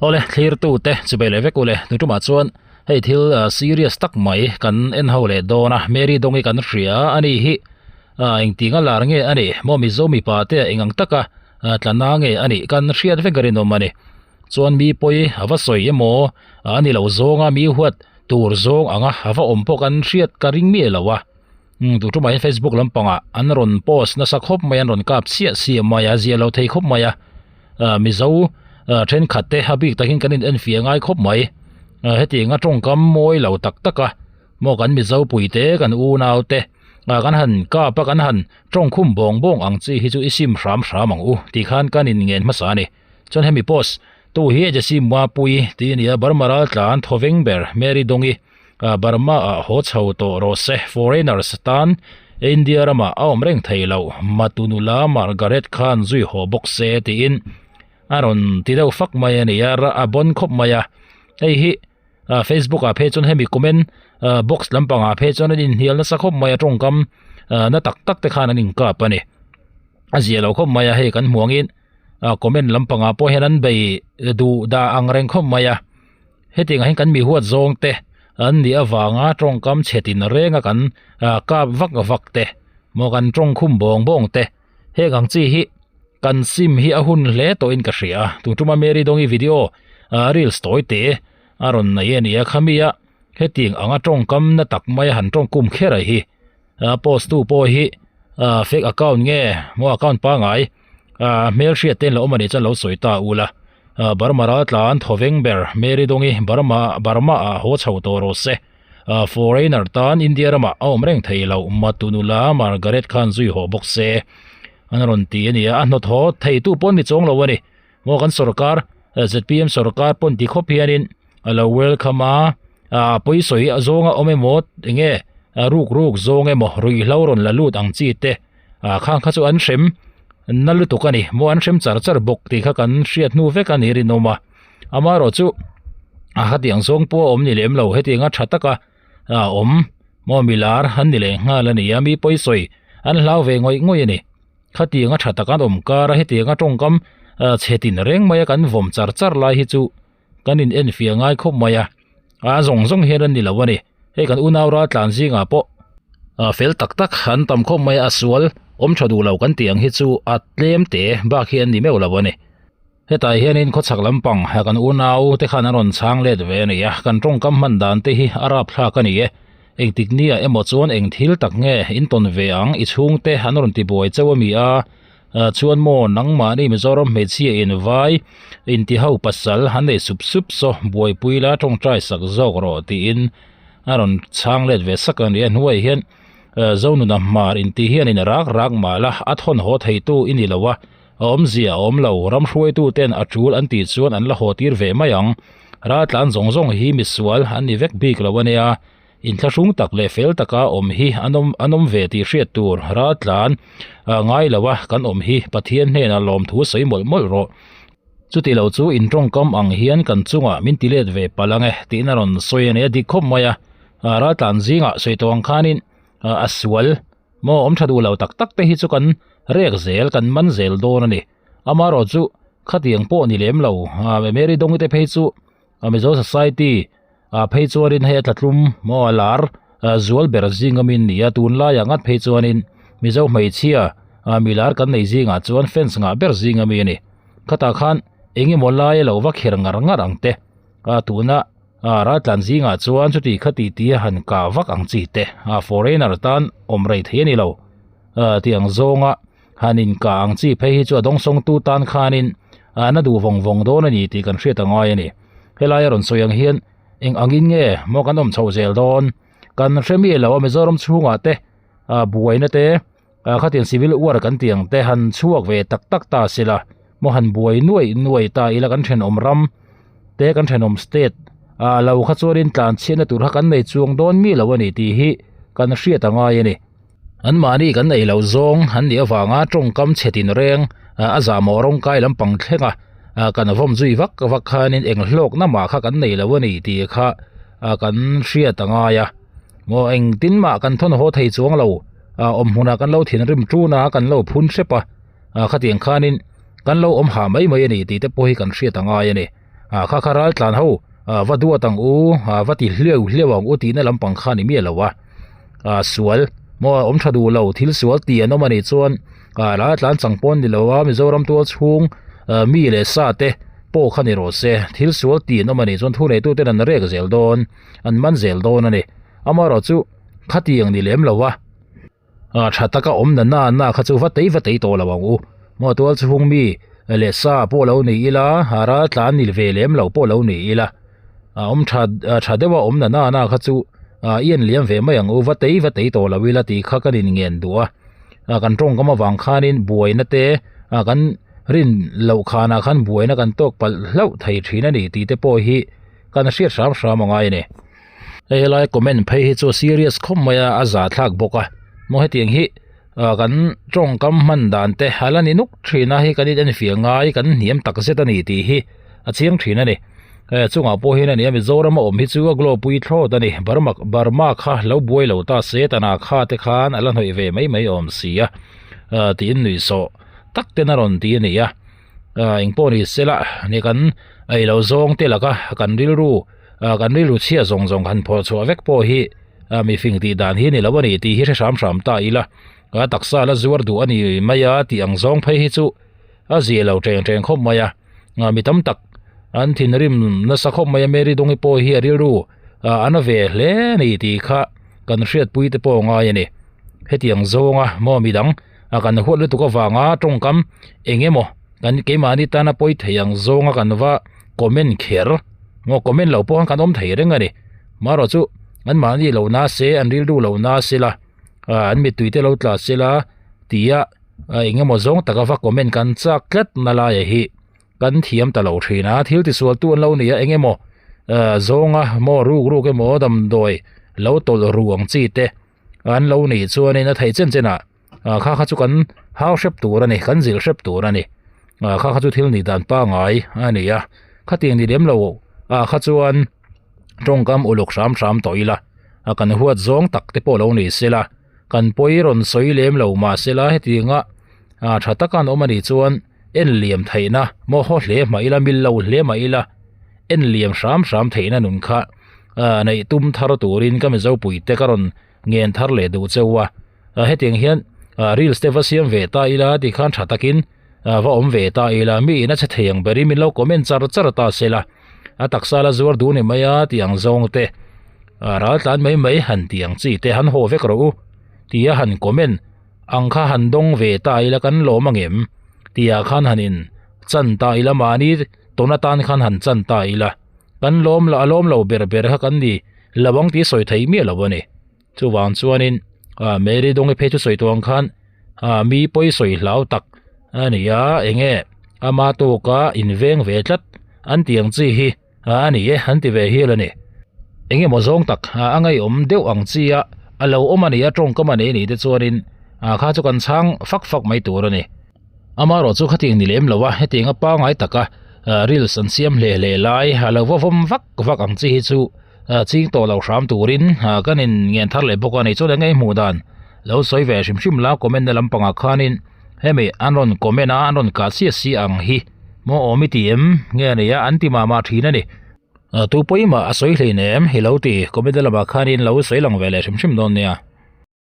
Awle thlirtu te chubei leh vek ule tu tumah chuan hei thil serious tak mai kan en ho leh dawn a Mary Dawngi kan hria a ni hi engting a lar nge a nih maw Mizo mipa te eng ang taka tlana nge a nih kan hriat vek a rinawm a ni chuan mi pawi a va sawi emaw a ni lo zawnga mi huat tur zawng anga a va awm pawh kan hriat ka ring miah lo a. Umm tu tumah hian facebook lampangah an rawn post nasa khawp mai a an rawn kap chiah chiah mai a zia lo thei khawp mai a ah mizo ah thenkhat te a bik takin kan in enfiah ngai khawp mai ah hetiang a tawngkam mawi lo tak tak a maw kan mizo pui te kan unau te ah kan han kap a kan han tawngkhum bawng bawng ang chi hi chu i sim hram hram ang u tih khan kan in ngen hmasa a ni chuan hemi post tu hi Jesse Muapui tih a ni a Burma ral tlan thawveng ber Mary Dawngi. Burma ah haw chho tawh rawh se, foreigners tan India ramah a awm reng thei lo, Matu nula Margaret khan zui haw bawk se tiin a rawn ti deuh fak mai a ni a, a bon khawp mai a, hei hi Facebook ah phei chuan hemi comment box lampangah phei chuan an inhnial nasa khawp mai a, tawngkam na tak tak te khan an inkap a ni, a zia lo khawp mai a, hei kan hmuh angin comment lampangah pawh hian an bei duh dah ang reng khawp mai a. Hetiang ah hian kan mi huat zawng te an nih avanga tawngkam chhe tin renga kan ah kap vak vak te maw kan tawng khum bawng bawng te heng ang chi hi kan sim hi a hun hle tawhin ka hria a tun tuma Mary Dawngi video ah reels tawi te a rawn nei a ni a khami a hetiang anga tawngkam na tak mai a han tawng kum kher a hi ah post tu pawh hi ah fake account nge maw account pangai ah hmelhriat te an lo awm a nih chuan lo sawi ta ula. Burma ral tlan thawveng ber Mary Dawngi Burma Burma ah haw chho tawh rawh se. Foreigner tan India ramah a awm reng thei lo Matu nula Margaret khan zui haw bawk se an rawn ti a ni a, a hnawt haw thei tu pawn ni chuang lo a ni. Maw kan sorkar zpm sorkar pawn ti khawp hianin a lo welcome a, a pawisawi a zawnga awm emaw enge ruk ruk zawng emaw ruihhlo rawn la lut ang chi te khang kha chu an hrem na lutuk a ni maw an hrem char char bawk tih kha kan hriat hnu vek a ni rinawm a amaherawhchu a hetiang zawng pawh a awm ni lem lo hetianga tha taka a awm maw milar an ni leh nghal a ni a mi pawisawi an hlau ve ngawih ngawih a ni khatianga tha taka an awm kar a hetianga tawngkam chhe tin reng mai a kan vawm char char lai hi chu kan in enfiah ngai khawp mai a a zawng zawng hian an ni lo a ni hei kan unau ral tlan zingah pawh ah fel tak tak an tam khawp mai a a sual awm tha duh lo kan tih ang hi chu a tlem te bak hi an ni meuh lo a ni hetah hianin khawchhak lampang kan unau te khan an rawn chhang let ve a ni a kan tawngkam hman dan te hi a rapthlak a ni e engtik nia emaw chuan eng thil tak nge in tawn ve ang i chhungte an rawn ti buai chauh a mi a. Ah chuan maw nangmahni Mizoram hmeichhia in vai inti ho pasal han nei sup sup saw buaipui la tawngtai sak zawk rawh tiin a rawn chhang let ve sak a ni a hnuaiah hian ah Zonuna hmar inti hian in rak rak mah la a thawn haw theitu i ni lo a a awmzia a awm lo ram hruaitu ten a tul an tih chuan an la haw tir ve mai ang raltlan zawng zawng hi misual an ni vek bik lo a nia. Inthlahrung tak leh fel taka awm hi an awm an awm ve tih hriat tur raltlan ah ngai lo a kan awm hi Pathian hnenah lawmthu sawi mawlh mawlh rawh. Chuti lo chu in tawngkam ang hian kan chungah min ti let ve palh ang e tiin a rawn sawi a ni a dik khawp mai a, ah raltlan zingah sawi tawh ang khanin ah a sual maw awm tha duh lo tak tak te hi chu kan rek zel kan man zel dawn a ni. Amaherawh chu khatiang pawh ni lem lo ah Mary Dawngi te phei chu a Mizo Society ah phei chuanin hei a tlatlum maw a lar ah zual ber zing awmin ni a tunlaiah ngat phei chuanin Mizo hmeichhia ah milar kan nei zingah chuan fans ngah ber zing ami a ni khatah khan eng emaw lai a lo va kher ngar ngar ang te ah tuna ah raltlan zingah chuan chuti khati tia han kah vak ang chi te ah foreigner tan awm rei thei a ni lo ah tiang zawnga han inkah ang chi phei hi chu a dawngsawngtu tan khanin ah na duh vawng vawng dawn a ni tih kan hriat a ngai a ni. Helai a rawn sawi ang hian eng angin nge maw kan awm chhoh zel dawn kan hre mi lo a Mizoram chhungah te ah buaina te ah khatiang civil war kan tih ang te han chhuak ve tak tak ta se la maw han buai nuai nuai ta ila kan thenawm ram te kan thenawm state ah lo kha chuanin tlan chhiatna tur kha kan nei chuang dawn mi lo a ni tih hi kan hriat a ngai a ni. An mahni kan nei loh zawng an nih avanga tawngkam chhe tin reng a zahmawh rawngkai lampang thleng a, kan vawm zui vak vak khanin eng hlawkna mah kha kan nei lo a ni tih kha kan hriat a ngai a, maw engtin mah kan thawn haw thei chuang lo, awm hmunah kan lo thinrim tun a, kan lo phun hrep a, khatiang khanin kan lo awm hah mai mai a ni tih te pawh hi kan hriat a ngai a ni. Ah kha kha ral tlan ho ah va duat ang u ah va ti hliau hliau ang u tihna lampang kha a ni miah lo a ah sual maw awm tha duh lo thil sual tih an awm a nih chuan ah ral tlan chang pawn ni lo a Mizoram tual chhung ah mi leh sa te pawh kha ni rawh se thil sual tih an awm a nih chuan thu neitu ten an rek zel dawn an man zel dawn a ni amaherawhchu khatiang ni lem lo a. Ah tha taka awm na na na kha chu va tei va tei tawh lo ang u. Maw tual chhung mi leh sa pawh lo ni ila, a ral tlan ni ve lem lo pawh lo ni ila. A awm tha tha deuha awm na na na kha chu ah i en liam ve mai ang u, va tei va tei tawh lo ila tih kha kan inngen duh a. Ah kan tawngkam avang khanin buaina te ah kan rin loh khanah khan buaina kan tawk palh hlauh thei thin a ni tih te pawh hi kan hriat hram hram a ngai a ni. Hei helai comment phei hi chu a serious khawp mai a a za thlak bawk a maw hetiang hi ah kan tawngkam hman dan te a la ni nuk thin a hei kan in enfiah ngai kan hniam tak zet a ni tih hi a chiang thin a ni eh chungah pawh hian a ni a Mizoram a awm hi chu a glow pui thlawt a ni Burma Burma kha lo buai lo ta se tana kha te khan a la hnawih ve mai mai awm si a ah tiin nuihsawh tak ten a rawn ti a ni a ah engpawh ni sela ni kan ei lo zawng te laka kan rilru. ah kan rilru chhia zawng zawng han phawrh chhuah vek pawh hi ah mi fing tih dan hi a ni lo a ni tih hi hre hram hram ta ila a taksa la zuar duh a ni mai a tih ang zawng phei hi chu a zia lo teng teng khawp mai a ah mi tam tak an thinrim nasa khawp mai a Mary Dawngi pawh hi a rilru ah a na ve hle a ni tih kha kan hriatpui te pawh a ngai a ni hetiang zawnga maw midang a kan huat lutuk avanga tawngkam eng emaw kan keimahni tana pawi thei ang zawnga kan va comment kher maw comment loh pawh khan kan awm thei reng a ni marawh chu an mahni lo na se an rilru lo na se la ah an mittui te lo tla se la tia eng emaw zawng taka va comment kan chak tlat na laiah hi kan thiam ta lo thin a thil tisual tu an lo ni a eng emaw ah zawnga maw ruk ruk emaw damdawi lo tawlh ru ang chi te an lo nih chuanin a theih chen chen ah. ah kha kha chu kan hau hrep tur a ni kan zilh hrep tur a ni ah kha kha chu thil nih dan pangai a ni a khatiang ni lem lo ah kha chuan tawngkam uluk hram hram tawh ila a kan huat zawng tak te pawh lo ni sela kan pawi rawn sawi lem lo mahsela hetianga ah tha taka an awm a nih chuan en liam theihna maw haw hle mah ila mil lo hle mah ila en liam hram hram theihna nun kha ah neih tum thar turin ka mizo puite ka rawn ngen thar leh duh cheu a ah hetiang hian ah reels te va siam ve ta ila tikhan tha takin ah va awm ve ta ila mi in a che thei ang berin min lo comment char char ta sela a taksa la zuar duh ni mai a tih ang zawng te ah ral tlan mai mai han tih ang chi te han haw vek rawh u tia han comment ang kha han dawng ve ta ila kan lawm angem tih ah khan han in chan ta ila mahni tawn atan khan han chan ta ila kan lawm a lawm lo ber ber kha kan ni lo ang tih sawi thei miah lo a ni. Chuvang chuanin ah Mary Dawngi phei chu sawi tawh ang khan ah mi pawi sawi hlau tak a ni a eng nge ama tawka inveng ve tlat an tih ang chi hi a ni e an ti ve hial a ni. Eng emaw zawng tak a ngaihawm deuh ang chi a a lo awm a ni a tawngkam a nei a nih te chuanin ah kha chu kan chhang fak fak mai tur a ni. Amaherawh chu khatiang ni lem lo a hetiang a pangai taka reels an siam hle hle lai a lo va vawm vak vak ang chi hi chu ching tawh lo hram turin kan in ngen thar leh bawk a ni chuan eng nge hmuh dan lo sawi ve hrim hrim la comment na lampangah khanin hemi an rawn comment a an rawn kah chiah si ang hi maw awm i ti em nge a nia an ti mah mah thin a ni tu pawimah a sawi hleinem hi lo ti comment na lamah khanin lo sawi lang ve leh hrim hrim dawn nia.